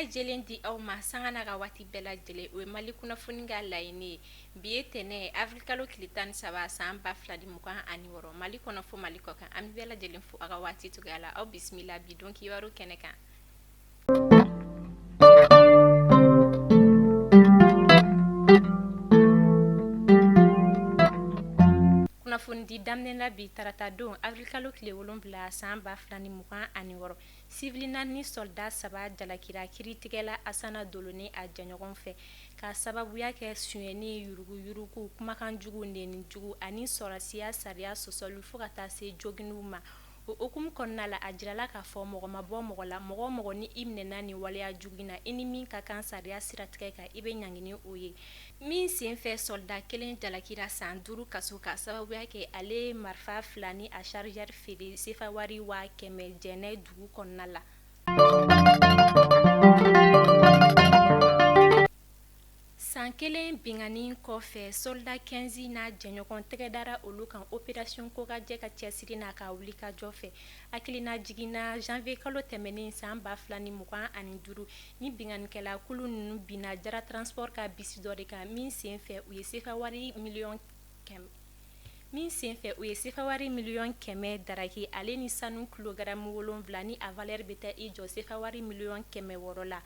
Jɛlen di aw ma sanga n'a ka waati bɛɛ lajɛlen, o ye Mali kunnafoni ka laɲini ye. Bi ye tɛnɛ ye, avril kalo tile 13, san 2026, Mali kɔnɔ fo Mali kɔ kan. An bɛ bɛɛ lajɛlen fo aw ka waati cogoya la. Aw bisimila bi don kibaru kɛnɛ kan. Kunnafonidi daminɛna bi tarata don, avril kalo tile 7, san 2026. Sivili naani ni sɔrɔda saba jalakira kiritigɛla Asana Dolo ni a jɛɲɔgɔn fɛ ka sababuya kɛ sonyɛni, yuruguyurugu, kumakan jugu, nɛni jugu ani sɔrɔsiya sariya sɔsɔli fo ka taa se joginniw ma. O hukumu kɔnɔna la, a jirala k'a fɔ mɔgɔ ma bɔ mɔgɔ la, mɔgɔ o mɔgɔ ni i minɛna nin waleya jugu in na, i ni min ka kan sariya siratigɛ kan, i bɛ ɲangi ni o ye. Min senfɛ sɔrɔda kelen jalakira san 5 kaso ka sababuya kɛ ale ye marifa fila ni a chargeur feere sefa wari 100,000 Jɛnɛ dugu kɔnɔna la. San kelen binkanni kɔfɛ, soldat 15 n'a jɛɲɔgɔn tɛgɛ dara olu kan opération Kokajɛ ka cɛsiri n'a ka wulikajɔ fɛ. Hakilinajigin na, janvier kalo tɛmɛnen san 2025, ni binkannikɛla kulu ninnu binna Jara Transport ka bisi dɔ de kan, min senfɛ u ye sefa wari min senfɛ u ye sefa wari miliyɔn 100 daraki, ale ni sanu kilogaramu 7 ni a valeur bɛ taa i jɔ sefa wari miliyɔn 600 la.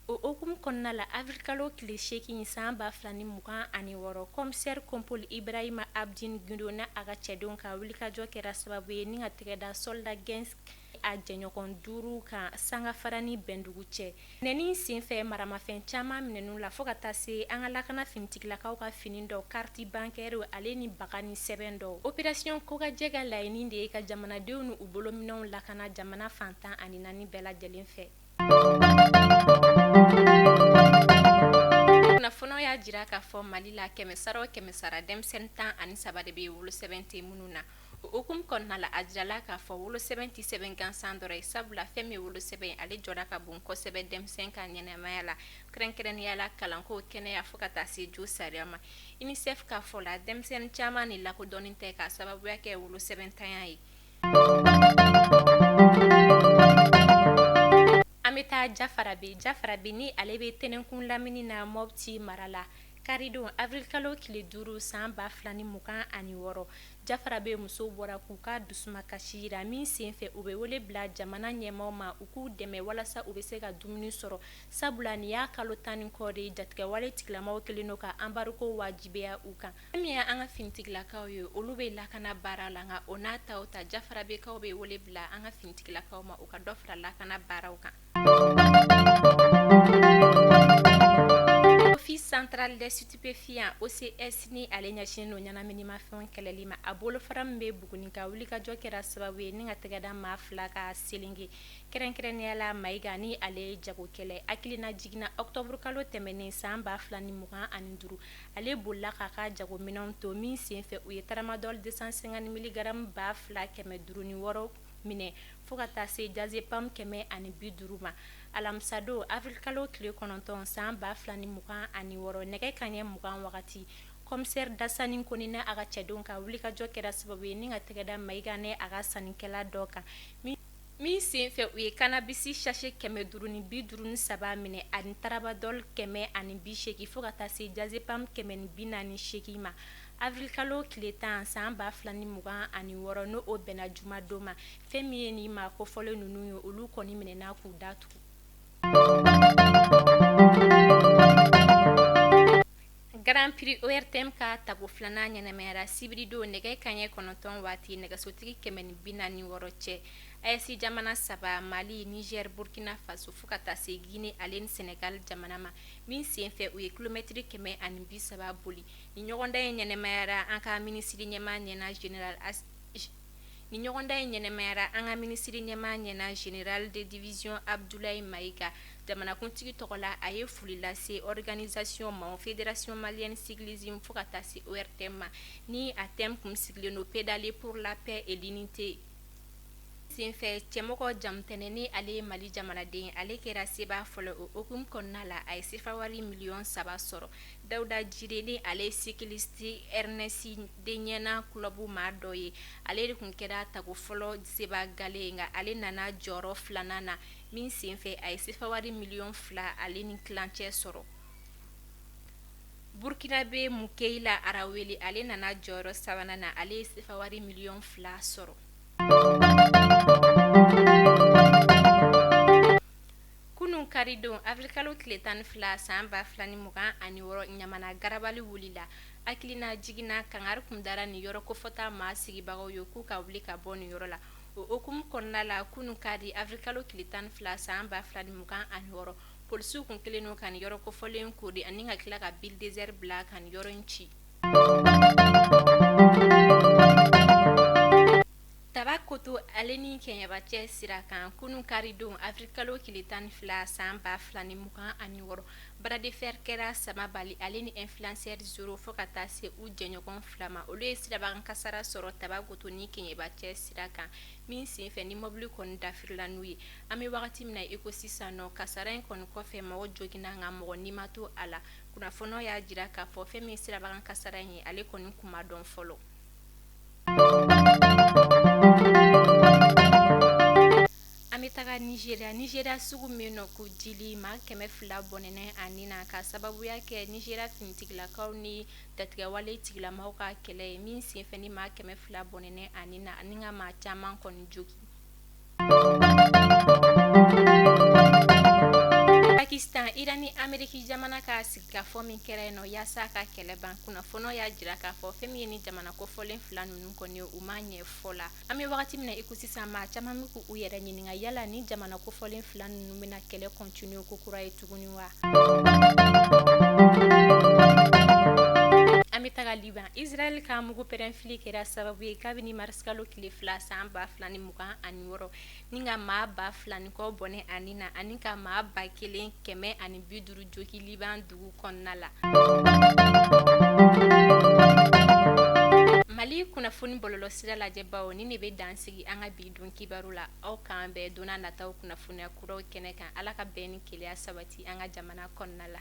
O hukumu kɔnɔna la, avril kalo tile 8, san 2026, commissaire Compol Ibrahima Abdine Guindo n'a ka cɛdenw ka wulikajɔ kɛra sababu ye ni ka tɛgɛ da soldat Gens a jɛɲɔgɔn duuru kan Sangafara ni Bɛndugu cɛ. Minɛni senfɛ, maramafɛn caman minɛn'u la fo ka taa se an ka lakana finitigilakaw ka fini dɔw, carte bancaire ale ni baga ni sɛbɛn dɔw. Opération Kokajɛ ka laɲini de ye ka jamanadenw n'u bolominɛnw lakana jamana fan 14 bɛɛ lajɛlen fɛ. Kunnafoniw y'a jira k'a fɔ Mali la, kɛmɛ sara o kɛmɛ sara, denmisɛnnin 13 de bɛ wolosɛbɛn tɛ minnu na. O hukumu kɔnɔna la, a jirala k'a fɔ wolosɛbɛn tɛ sɛbɛn gansan dɔrɔn ye, sabula fɛn min wolosɛbɛn, ale jɔda ka bon kosɛbɛ denmisɛn ka ɲɛnamaya la, kɛrɛnkɛrɛnnenya la kalanko, kɛnɛya fo ka taa se jo sariya ma. UNICEF ka fɔ la, denmisɛnnin caman de lakodɔnnen tɛ k'a sababuya kɛ wolosɛbɛntanya ye. An bɛ taa Jafarabe. Jafarabe ni ale bɛ Tɛnɛnkun lamini na Mɔpti mara la, karidon avril kalo tile 5, san 2026, Jafarabe musow bɔra k'u ka dusumakasi jira, min senfɛ u bɛ wele bila jamana ɲɛmaaw ma u k'u dɛmɛ walasa u bɛ se ka dumuni sɔrɔ, sabula nin y'a kalo 10 ni kɔ de ye jatigɛwale tigilamaw kɛlen don ka embargo wajibiya u kan. Fɛn min ye an ka finitigilakaw ye, olu bɛ lakana baara la, nka o n'a ta o ta, Jafarabekaw bɛ wele bila an ka finitigilakaw ma u ka dɔ fara lakana baaraw kan. Office central des stupéfiants OCS ni ale ɲɛsinnen don ɲɛnaminimafɛnw kɛlɛli ma, a bolofara min bɛ Buguni ka wulikajɔ kɛra sababu ye ni ka tɛgɛ da maa fila ka selenge, kɛrɛnkɛrɛnnenya la Mayiga ni ale ye jagokɛla. Hakililajigin na, octobre kalo tɛmɛnen san 2025, ale bolila k'a ka jagominɛnw to, min senfɛ u ye tramadol 250 milligrammes 2506 minɛ fo ka taa se diazépam 150 ma. Alamisadon avril kalo tile 9, san 2026, nɛgɛ kanɲɛ 20 wagati, commissaire Dasani Kone n'a ka cɛdenw ka wulikajɔ kɛra sababu ye ni ka tɛgɛ da Mayiga ni a ka sannikɛla dɔ kan, min senfɛ u ye cannabis sachet 553 minɛ ani tramadol 180 fo ka taa se diazépam 148 ma. Avril kalo tile 10, san 2026, n'o o bɛnna jumadon ma, fɛn min ye nin maa kofɔlen ninnu ye, olu kɔni minɛna k'u datugu. Grand Prix ORTM ka tako filanan ɲɛnamayara sibiridon nɛgɛ kanɲɛ 9 waati nɛgɛsotigi 146 cɛ. AES jamana saba, Mali, Niger, Burkina Faso fo ka taa se Guinée ale ni Sénégal jamana ma, min senfɛ u ye kilomɛtiri 130 boli. Ni ɲɔgɔndan in ɲɛnamayara an ka minisiri ɲɛmaa ɲɛna général Ni ɲɔgɔndan in ɲɛnamayara an ka minisiri ɲɛmaa ɲɛna général de division Abdoulaye Maïga jamanakuntigi tɔgɔ la, a ye foli lase organisation ma, fédération malienne cyclisme fo ka taa se ORTM ma, ni a thème kun sigilen don pédaler pour la paix et l'unité. Senfɛ Cɛmɔgɔ Jamutɛnɛ ni ale ye Mali jamanaden, ale kɛra sebaa fɔlɔ. O hukumu kɔnɔna la, a ye sefawari miliyɔn 3 sɔrɔ. Dawuda Jire ni ale ye cycliste Ernest Deɲɛna club maa dɔ ye, ale de tun kɛra tako fɔlɔ sebaa gale ye, nka ale nana jɔyɔrɔ filanan na. Min senfɛ a ye sefawari miliyɔn 2.5 sɔrɔ. Burkina bɛ Mukeyila Arawele, ale nana jɔyɔrɔ sabanan na, ale ye sefawari miliyɔn 2 sɔrɔ. Kunun karidon, awirilikalo tile 12 san 2026, Ɲamana garabali wulila. Hakilina jiginna, kangari kun dara nin yɔrɔ kofɔta maa sigibagaw ye k'u ka wuli ka bɔ nin yɔrɔ la. O hukumu kɔnɔna la, kunun kari, awirilikalo tile 12 san 2026, polisiw kun kelen don ka nin yɔrɔ kofɔlen koori ani ka tila ka bulldozer bila ka nin yɔrɔ in ci. Tabakoto ale ni Kɛɲɛba cɛ sira kan, kunun karidon, awirilikalo tile 12 san 2026, bras de fer kɛra Sama Bali ale ni influenceur Zoro fo ka taa se u jɛɲɔgɔn fila ma. Olu ye sirabakan kasara sɔrɔ Tabakoto ni Kɛɲɛba cɛ sira kan, min senfɛ ni mobili kɔni dafirila n'u ye. An bɛ wagati min na i ko sisan nɔ, kasara in kɔni kɔfɛ, mɔgɔ joginna, nka mɔgɔ ni ma to a la. Kunnafoniw y'a jira k'a fɔ fɛn min sirabakan kasara in ye, ale kɔni kun ma dɔn fɔlɔ. An bɛ taga Nizeriya. Nizeriya sugu min nɔ ko Jili, maa 200 bɔnɛna a ni na ka sababuya kɛ Nizeriya finitigilakaw ni jatigɛwale tigilamaw ka kɛlɛ ye, min senfɛ ni maa 200 bɔnɛna a ni na ani ka maa caman kɔni jogin. Pakistan, Iran ni Ameriki jamana ka sigikafɔ min kɛra yen nɔ yaasa ka kɛlɛ ban, kunnafoniw y'a jira k'a fɔ fɛn min ye ni jamana kofɔlen fila ninnu kɔni, u ma ɲɛ fɔ la. An bɛ wagati min na i ko sisan, maa caman bɛ k'u yɛrɛ ɲininka yala ni jamana kofɔlen fila ninnu bɛna kɛlɛ continuer ko kura ye tuguni wa. An bɛ taga Liban. Israël ka mugu pɛrɛnfili kɛra sababu ye kabini marisikalo tile 2 san 2026, ni ka maa 2000 ni kɔ bɔnɛ a ni na ani ka maa 1150 jogin Liban dugu kɔnɔna la. Mali kunnafoni bɔlɔlɔ sira lajɛbaw, ni ne bɛ dan sigi an ka bi don kibaru la. Aw k'an bɛn don nataw kunnafoniya kuraw kɛnɛ kan. Ala ka bɛn ni kelenya sabati an ka jamana kɔnɔna la.